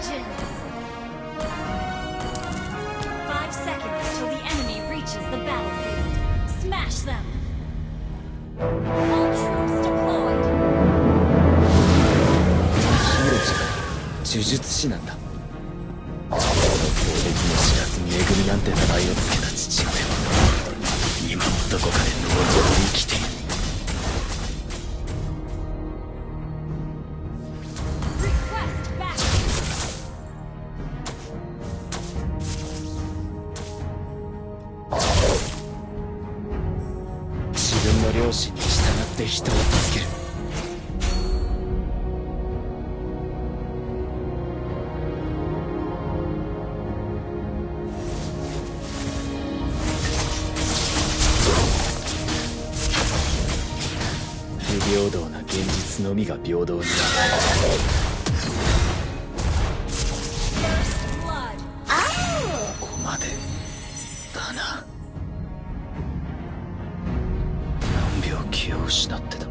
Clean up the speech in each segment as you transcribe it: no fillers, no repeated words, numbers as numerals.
Legends! 5 seconds till the enemy reaches the battlefield. Smash them! All troops deployed! ヒーローじゃない呪術師なんだ。性別も知らずに恵みなんて名前を付けた父親は今もどこかで農場を生きている。自分の良心に従って人を助ける。不平等な現実のみが平等になる。ここまでだな。何秒気を失ってた。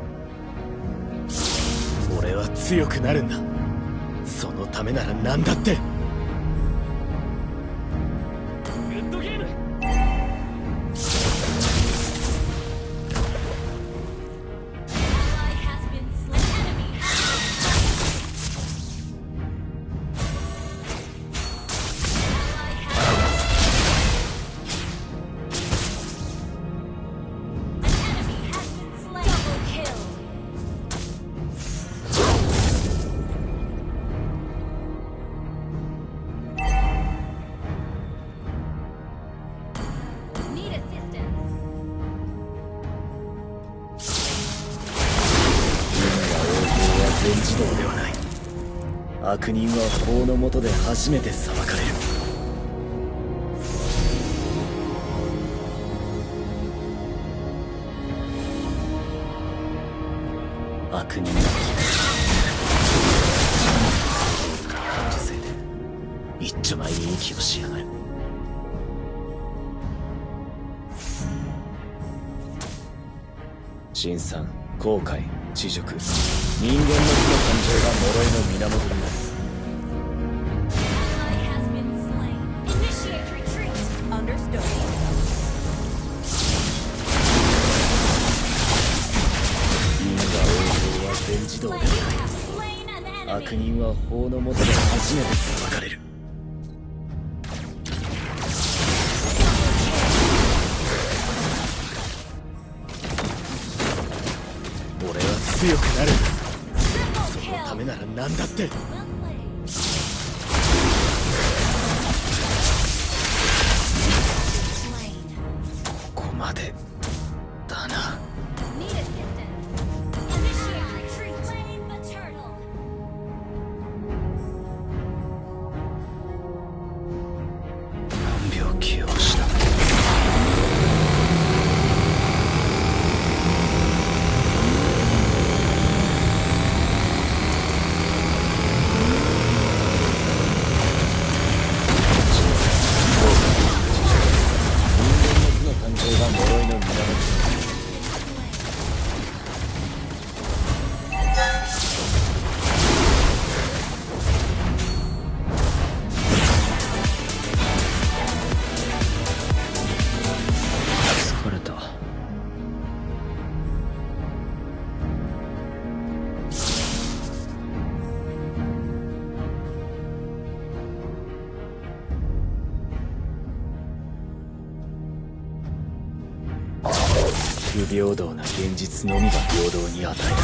俺は強くなるんだ。そのためなら何だって。グッドゲーム。全自動ではない。悪人は法の下で初めて裁かれる。悪人が感受性で一丁前に息をしやがる。辛酸、後悔、恥辱、人間の負の感情が呪いの源になる。因果応報は全自動でない。悪人は法の下で初めて裁かれる。俺は強くなる。そのためなら何だって。ここまでだな。何秒気をした。不平等な現実のみが平等に与えられる。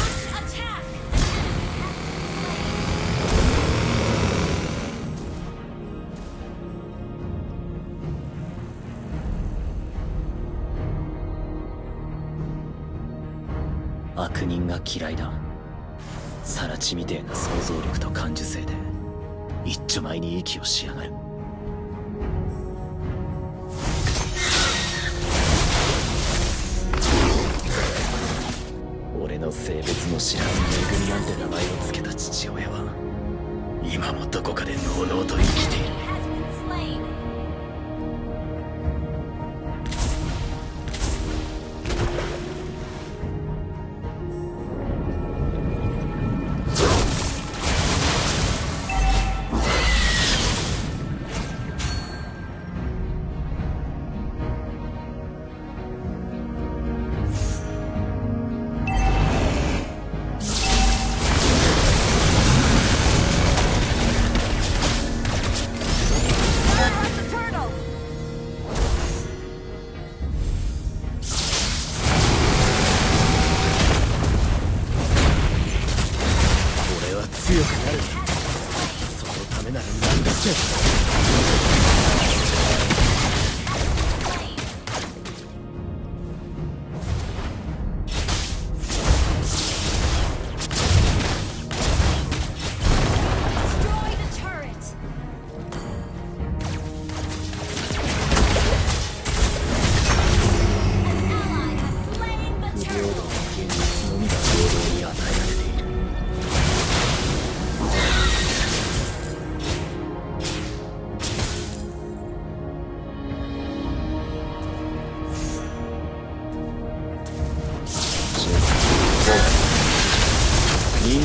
悪人が嫌いだ。更地みてえな想像力と感受性で一丁前に息をしやがる。俺の性別も知らずに恵みなんて名前を付けた父親は今もどこかでのうのうと生きている。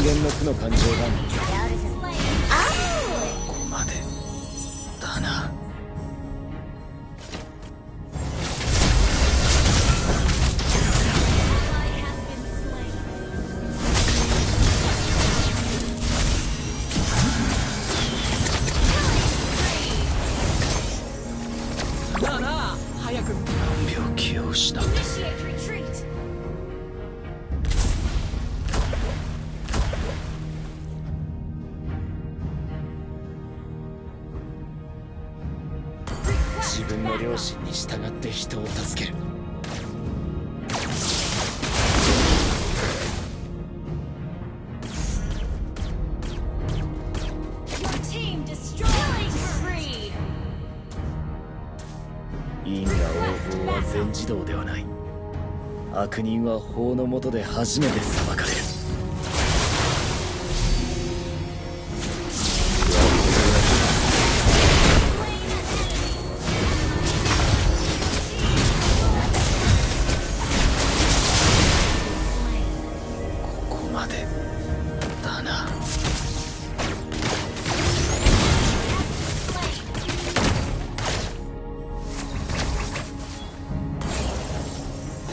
間の負の感情が Slain. ここまでだな。 Ally has been slain. だな、早く。病気を失った。 Initiate retreat. 自分の良心に従って人を助ける。 Your team destroyed. Killing spree. 因果応報は全自動ではない。悪人は法の下で初めて裁かれる。 ここまでだな。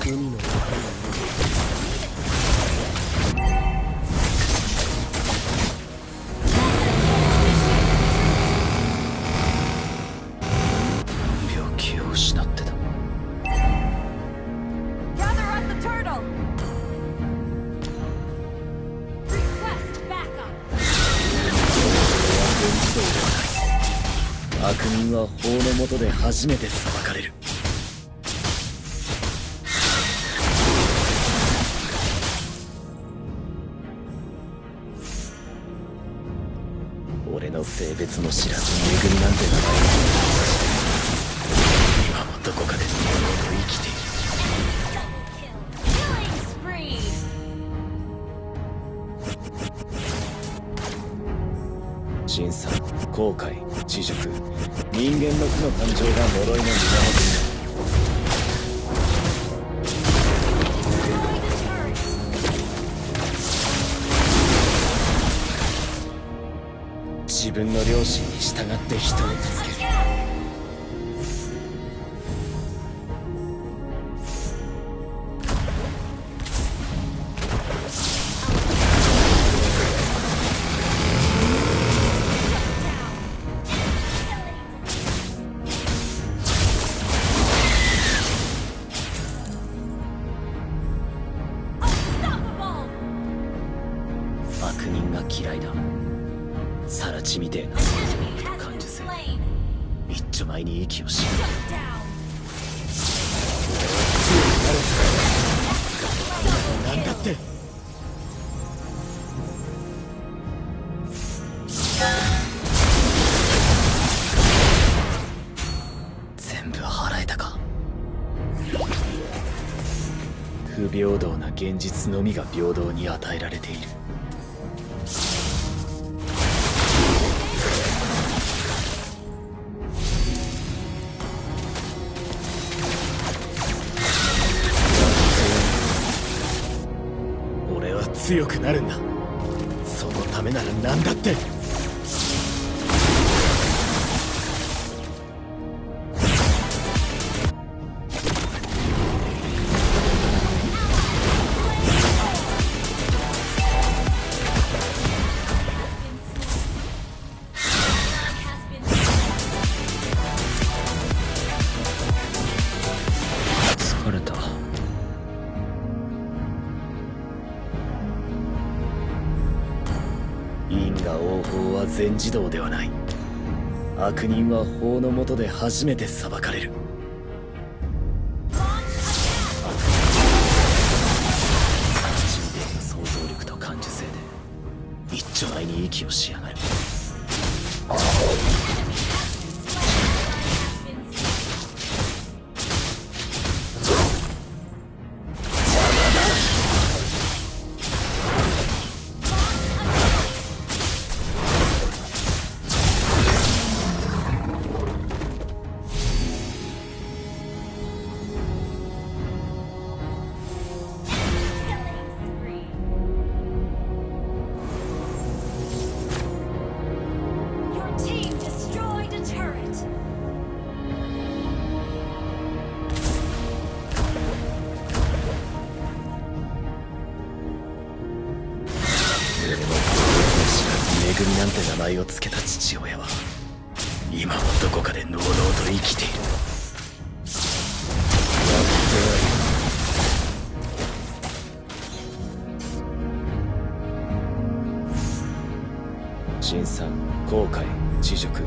海の中に病気を失ってた。 Gather up the turtle. Request backup. 悪人は法の下で初めて裁かれる。 俺の性別も知らず恵みなんて名前を。今もどこかで生きている。 Double kill. Killing spree. 審査、後悔、恥辱、人間の負の感情が呪いの源になる。 Destroy the turret. 自分の良心に従って人を助ける。 Unstoppable. 悪人が嫌いだ。サラチみてえな An 想像 enemy 力と has 感 been 受性。 slain. 一丁前に息をし、 Shut down. なんだって全部払えたか。不平等な現実のみが平等に与えられている。俺は強くなるんだ。そのためなら何だって。 疲れた。因果応報は全自動ではない。悪人は法の下で初めて裁かれる。人類の想像力と感受性で一丁前に息をしやがる。 Killing spree. 前をつけた父親は今もどこかでのうのうと生きている。やってやる。辛酸、後悔、恥辱、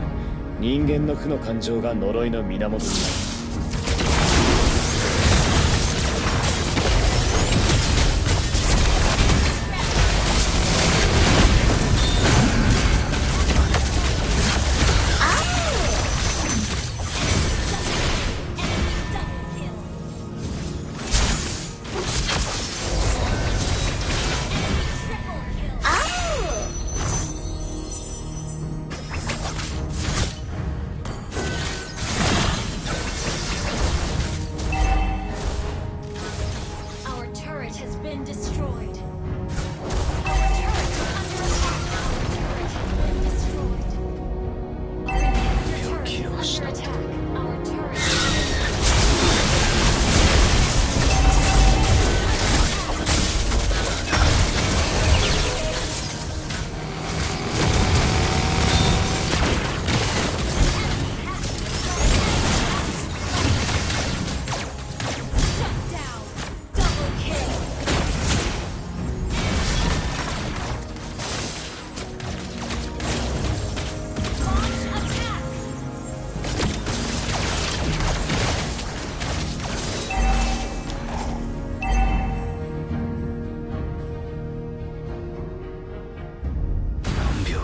人間の負の感情が呪いの源になる。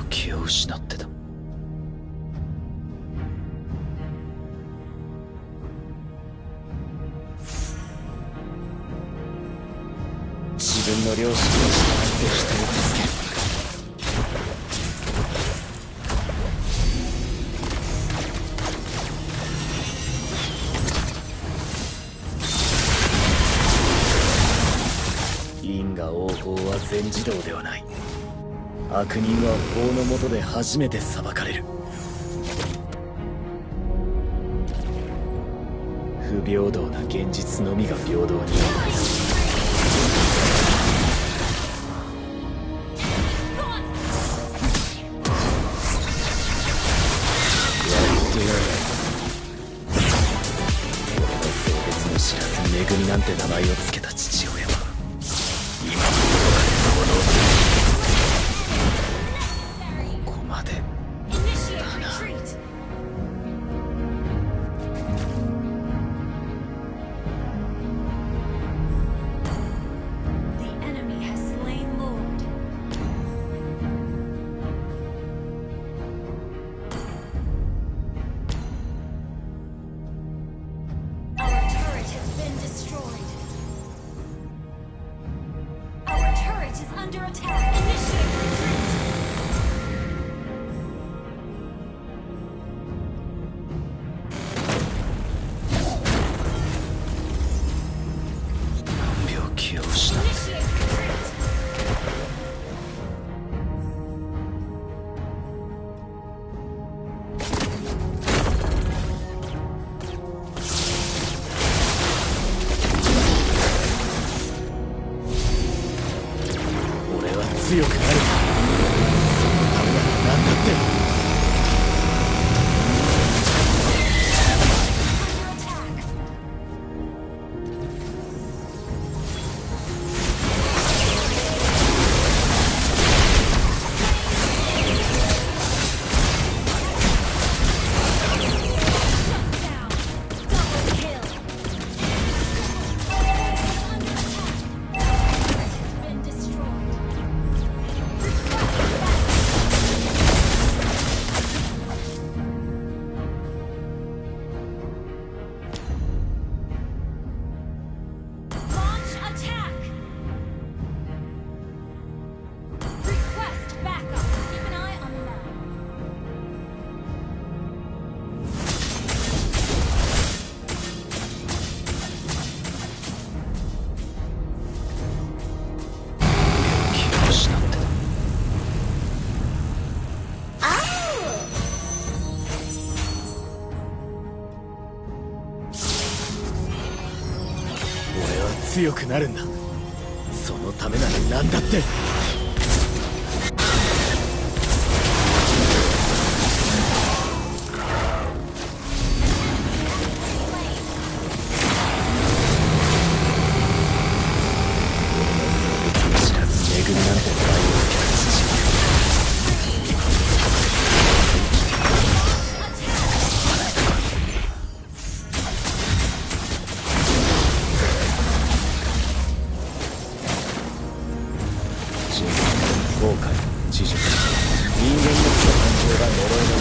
気を失ってた。自分の良心を従って人を助ける。因果応報は全自動ではない。悪人は法の下で初めて裁かれる。不平等な現実のみが平等に。性別も知らず恵みなんて名前を付けた父親は今もどこかでののうここまでだな。Under attack. Initiate retreat. 何秒気を失って。Initiate retreat. 強くなる。そのためなら何だって。強くなるんだ。そのためなら何だって。呪いの